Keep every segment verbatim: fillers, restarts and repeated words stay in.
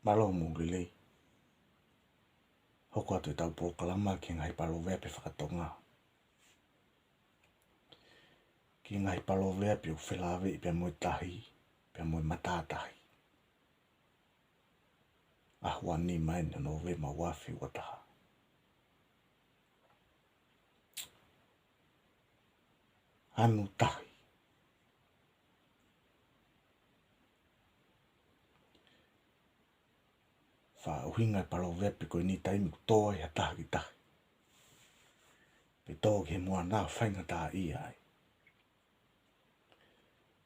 Palo mo lelei. Hoko atu ʻetau polokalama ki he ngaahi paloveape fakatonga. Ki he ngaahi paloveape ʻoku felāveʻi pea mo e tahi, pea mo e matātahi. ʻAho ua nima eni ʻo Nōvema ua afe ua taha. Anu tahi. Fakaʻuhinga e paloveape ko eni, taimi ʻoku tō ai ha taha ki tahi, pe tō ki he moana ʻo faingataʻaʻia ai,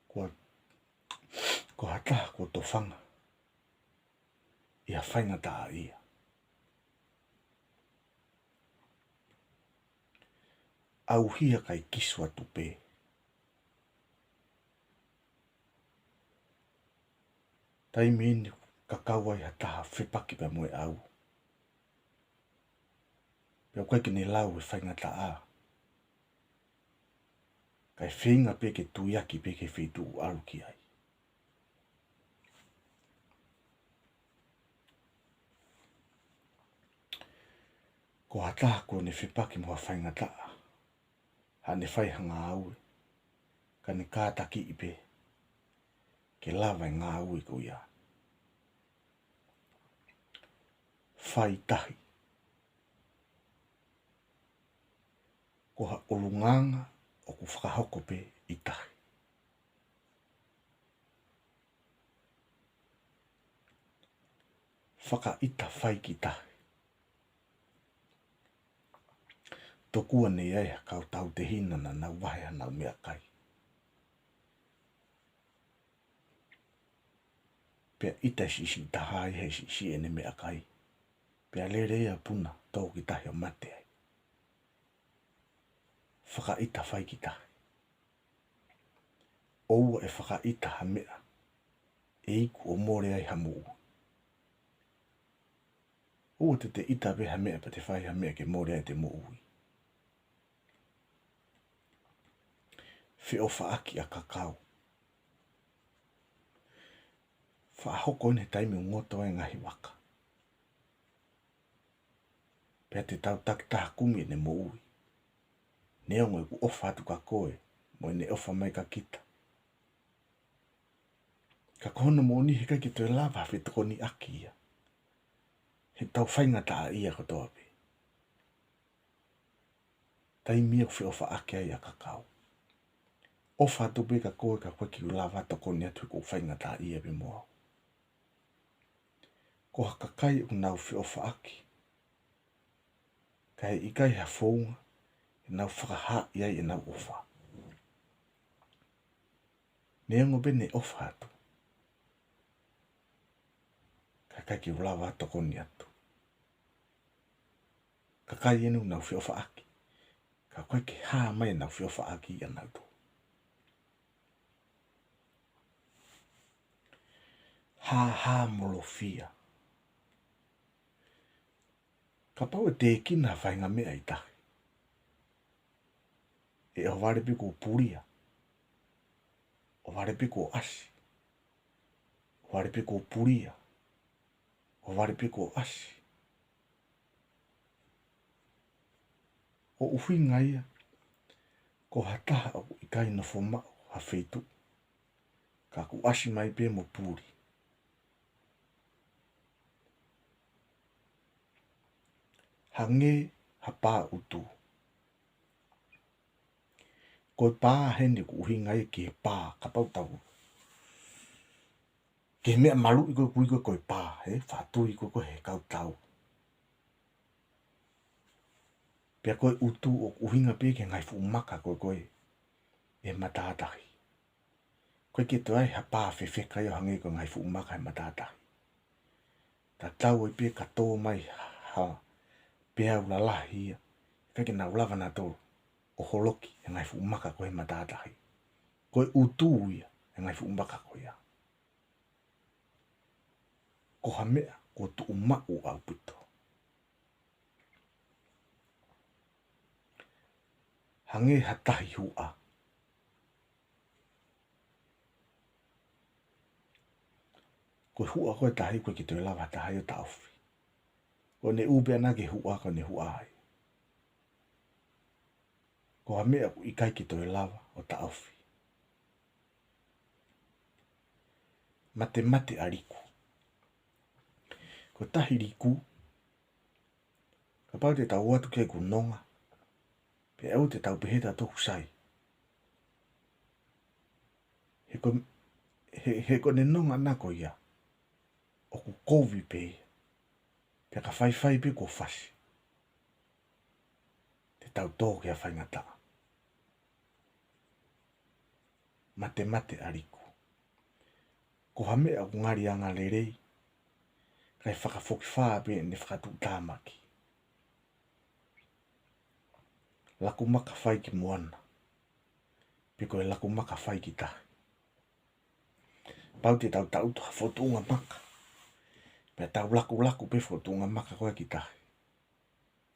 ko, ko ha taha kuo tofanga ʻi ha faingataʻaʻia. ʻAuhia kae kisu atu pē. Taimi eni ʻoku kakau ai ha taha fepaki pea mo e ʻau, pea ʻoku ʻikai ke ne lau e faingataʻa, kae feinga pē ke tuiaki pē ki he feituʻu ʻoku ʻalu ki ai. Ko ha taha kuo ne fepaki mo ha faingataʻa, haʻane fai ha ngāue, ka ne kātakiʻi pē ke lava e ngāue ko ia. Fai tahi. Ko ha ʻulungaanga ʻoku fakahoko pē ʻi tahi. Fakaʻita fai ki tahi. Tokua ne ʻi ai ha kau tautehina naʻa nau vahe hanau meʻakai, pea ʻita e siʻisiʻi taha ai he siʻisiʻi ʻene meʻakai, pea lele ia ʻo puna, tō ki tahi ʻo mate ai. Fakaʻita fai ki tahi. ʻOua ʻe fakaʻita ha meʻa ʻe iku ʻo mole ai ha moʻui. ʻOua te te ʻita pē ha meʻa pea te fai ha meʻa ke mole ai ʻete moʻui. Feʻofaʻaki ʻa kakau. Fakahoko eni he taimi ʻoku ngoto ai e ngaahi vaka, pea te tau takitaha kumi ʻene moʻui, neongo ʻeku ʻofa atu kia koe mo ʻene ʻofa mai kia kita. Ka ko hono moʻoni he ʻikai ke toe lava ha fetokoniʻaki ia. He tau faingataʻaʻia kotoa pē. Taimi ia ʻoku feʻofaʻaki ai ʻa kakau. ʻOfa atu pē kia koe ka ʻoku ʻikai ke u lava tokoni atu he ʻoku ou faingataʻaʻia pē mo au. Ko ha kakai ʻoku nau feʻofaʻaki, kae ʻikai ha founga ʻe nau fakahaaʻi ai ʻenau ʻofa. Neongo pē ʻene ʻofa atu, ka ʻikai ke u lava tokoni atu. Kakai eni ʻoku nau feʻofaʻaki, ka ʻoku ʻikai ke hā mai ʻenau feʻofaʻaki ʻia nautolu. Hāhāmolofia. Kapau ʻe tēkina ha faʻahinga meʻa ʻi tahi, ʻe ʻohovale pē kuo pulia, ʻohovale pē kuo ʻasi, ʻohovale pē kuo pulia, ʻohovale pē kuo ʻasi. ʻO ʻuhinga ia, ko ha taha ʻoku ʻikai nofo maʻu ha feituʻu, ka ʻoku ʻasi mai pē mo puli. Hangē ha pā ʻutu. Ko e pā heni ʻoku ʻuhinga ia ki he pā, kapau tau, ki he meʻa maluʻi ko ē ʻoku ui ko ē ko e pā, ē, faʻa tui ko ē ko ē he kau tau. Pea ko e ʻutu ʻoku ʻuhinga pē ki he ngaahi fuʻu maka ko ē ko ē ʻi he matātahi. ʻOku ʻikai ke toe ʻi ai ha pā fefeka ia ʻo hangē ko e ngaahi fuʻu maka he matātahi. Tatau ai pē ka tō mai ha peau lalahi ia, ʻikai ke nau lava nautolu ʻo holoki e ngaahi fuʻu maka ko ē he matātahi. Ko e ʻutu ia e ngaahi fuʻu maka ko ia. Ko ha meʻa kuo tuʻu maʻu ʻaupito. Hangē ha tahi huʻa. Ko e huʻa ko ē ʻa e tahi ʻoku ʻikai ke toe lava ha taha ia ʻo taʻofi. Ko ʻene ʻū pē ʻana ki he huʻa, ko ʻene huʻa ai. Ko ha meʻa ʻoku ʻikai ke toe lava ʻo taʻofi. Matemate ʻa Liku. Ko e tahi Liku, kapau te tau ʻoatu ki ai ʻeku nonga, pea ʻoua te tau pehē ʻe tautolu ʻoku sai. He ko, he, he ko ʻene nonga ʻana ko ia, ʻoku kovi pē ia. Pea ka faifai pē kuo fasi, te tau tō ki ha faingataʻa. Matemate ʻa Liku. Ko ha meʻa ʻoku ngali angalelei, kae fakafokifā pē ʻene fakatuʻutāmaki. Laku maka fai ki moana, pe ko e laku maka fai ki tahi. Pau te tau taʻutu ha fokotuʻunga maka, pea tau lakulaku pē fokotuʻunga maka ko ē ki tahi,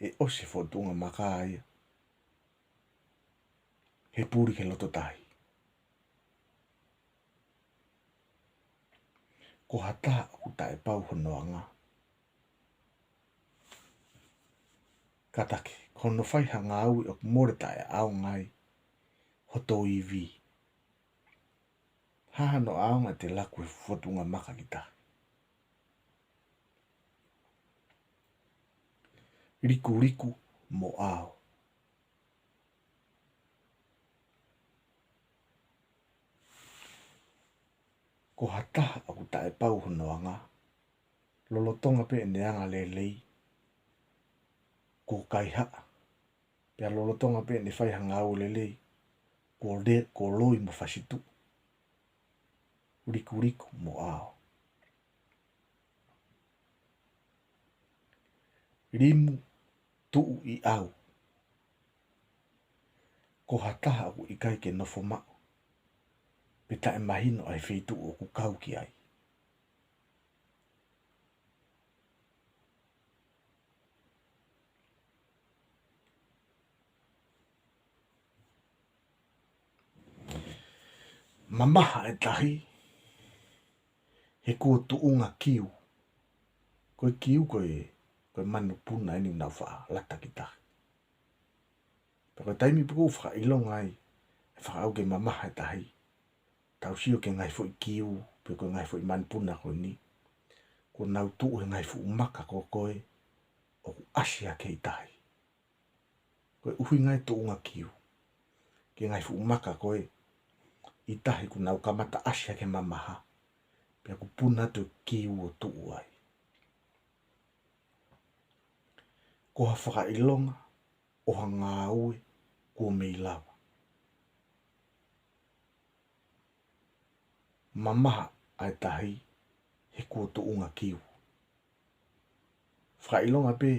ʻe ʻosi fokotuʻunga maka ia he puli ki he loto tahi. Ko ha taha ʻoku taʻepau hono anga. Kātaki, ko hono fai ha ngāue ʻoku mole taʻeʻaonga ai hoto ivi. Hā hano ʻaonga ʻete laku he fokotuʻunga maka ki tahi? Likuliku mo ʻao. Ko ha taha ʻoku taʻepau hono anga, lolotonga pē ʻene angalelei, kuo kaihaʻa, pea lolotonga pē ʻene fai ha ngāue lelei, kuo le-, kuo loi mo fasituʻu. Likuliku mo ʻao. Limu tuʻu ʻi ʻau. Ko ha taha ʻoku ʻikai ke nofo maʻu, pe taʻemahino ʻa e feituʻu ʻoku kau ki ai. Mamaha ʻa e tahi he kuo tuʻunga kiu. Ko e kiu ko e, ko e manupuna ʻeni ʻoku nau faʻa lata ki tahi. Pea ko e taimi pē ʻoku ou fakaʻilonga ai e fakaʻau ke mamaha e tahi, tau sio ki he ngaahi foʻi kiu, pe ko e ngaahi foʻi manupuna ko eni, kuo nau tuʻu he ngaahi fuʻu maka ko ē ʻoku ʻasi hake ʻi tahi. Ko e ʻuhinga e tuʻunga kiu ki he ngaahi fuʻu maka ko ē ʻi tahi, kuo nau kamata ʻasi hake mamaha, pea kuo puna atu e kiu ʻo tuʻu ai. Ko ha fakaʻilonga ʻo ha ngāue kuo mei lava. Mamaha ʻa e tahi he kuo tuʻunga kiu. Fakaʻilonga pē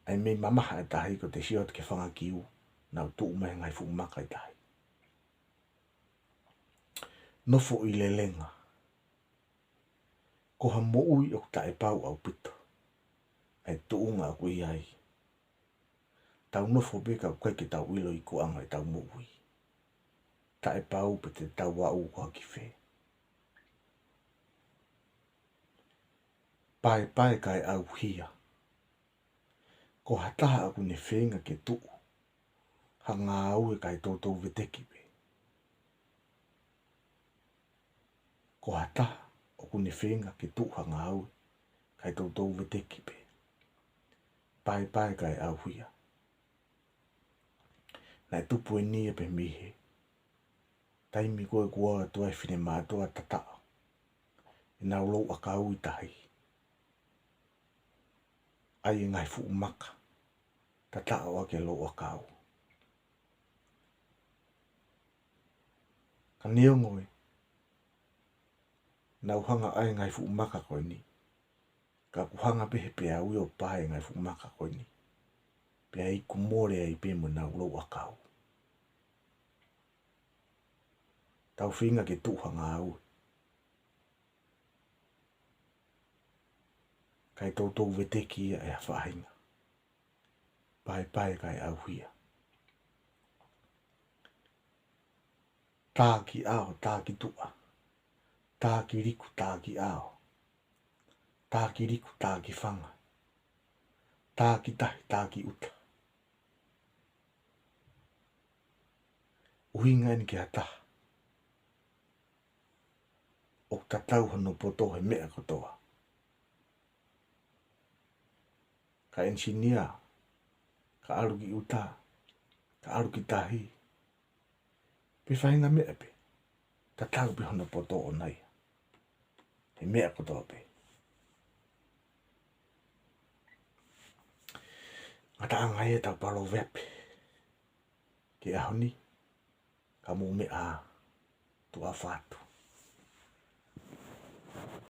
ʻa e meimei mamaha ʻa e tahi ko ʻete sio atu ki he fanga kiu, nau tuʻu mai he ngaahi fuʻu maka ʻi tahi. Nofo ʻi lelenga. Ko ha moʻui ʻoku taʻepau ʻaupito ʻa e tuʻunga ʻoku ʻi ai. Tau nofo pē ka ʻoku ʻikai ke tau ʻilo ʻa e ikuʻanga ʻetau moʻui. Taʻepau pe te tau aʻu ko ha ki fē. Paepae kae ʻauhia. Ko ha taha ʻoku ne feinga ke tuʻu ha ngāue kae toutou veteki pē. Ko ha taha ʻoku ne feinga ke tuʻu ha ngāue kae toutou veteki pē. Paepae kae ʻauhia. Naʻe tupu eni ia pea mei he taimi ko ē kuo ʻoatu ai e finemātuʻa tataʻo ʻenau louʻakau ʻi tahi, ʻai e ngaahi fuʻu maka tataʻo ʻaki e louʻakau. Ka neongo ē ʻenau hanga ʻo ʻai e ngaahi fuʻu maka ko eni, ka ʻoku hanga pē he peau ia ʻo pae e ngaahi fuʻu maka ko eni, pea iku mole ai pē mo ʻenau louʻakau. Tau feinga ke tuʻu ha ngāue kae toutou veteki ia ʻe ha faʻahinga. Paepae kae ʻauhia. Tā ki ʻao, tā ki tuʻa. Tā ki liku, tā ki ʻao. Tā ki liku, tā ki fanga. Tā ki tahi, tā ki ʻuta. ʻUhinga eni ki ha taha ʻoku tatau hono poto he meʻa kotoa. Ka ʻenisinia, ka ʻalu ki ʻuta, ka ʻalu ki tahi, pe faʻahinga meʻa pē, tatau pē hono poto ʻoʻona ia he meʻa kotoa pē. Ngataʻanga ia ʻetau palōveape ki he ʻaho ni, ka mou meʻa ā, tuʻa ʻofa atu.